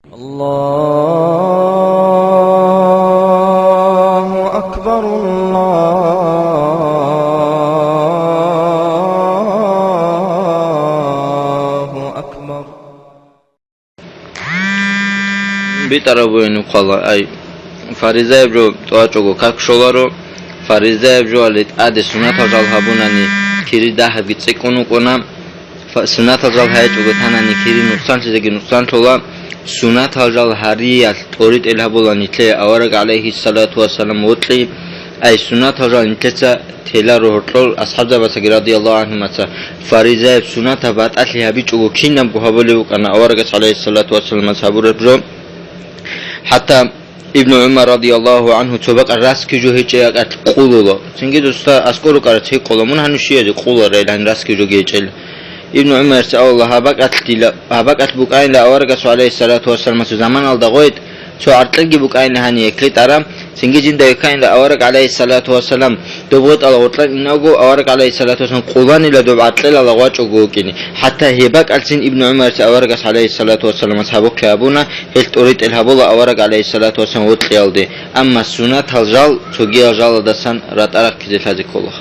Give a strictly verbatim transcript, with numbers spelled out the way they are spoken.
الله أكبر، الله أكبر. БитӀараб бугин хъвала, ай, фаризаяб жо тӀуачӀого как щоларо, фаризаяб жоялде тӀаде сунатал жал гьабунани кири дагьабги цӀикӀкӀун вукӀуна, фа-, сунатал жал гьайичӀого танани кири нукъсанлъизеги нукъсанлъула, сунатал жал гьариялъ тӀоритӀел гьабула нилъее авараг гӀалайгьиссалату вассалам вокьи, ай, сунатал жал нилъеца теларо гьоркьор асхӀабзабацаги радияллагьу гӀанхумаца, фаризаяб сунатаб батӀалъи гьабичӀого кинабго гьабулеб букӀана аварагас гӀалайгьиссалату вассаламас гьабураб жо. ХӀатта Ибну ГӀумар радияллагьу гӀанху цо бакӀал раски жо гьечӀей бакӀалъ къулула. Цинги досда аскӀор рукӀарал цей къола, мун гьанив щиязе къуларайилан раски жоги гьечӀел. Ибну ГӀумарца абула, гьаб бакӀалъ дила, гьаб бакӀалъ букӀайила аварагас гӀалайгьиссалату вассаламасул заманалда гъойт, цо гӀаркьилги букӀайила гьание кьитӀара, цинги жинда векайила авараг гӀалайгьиссалату вассалам, доб гъойтӀала гъоркьан инаго авараг гӀалайгьиссалату вассалам къуланила доб гӀаркьилала вачӀого вукӀине. ХӀатта гьеб бакӀалцин Ибну ГӀумарца аварагас гӀалайгьиссалату вассаламас гьабухъе абуна, гьел тӀоритӀел гьабула авараг гӀалайгьиссалату вассалам вокьиялде, амма сунатал жал, цогиял жалалдасан ратӀа рахъизе лъазе ккола.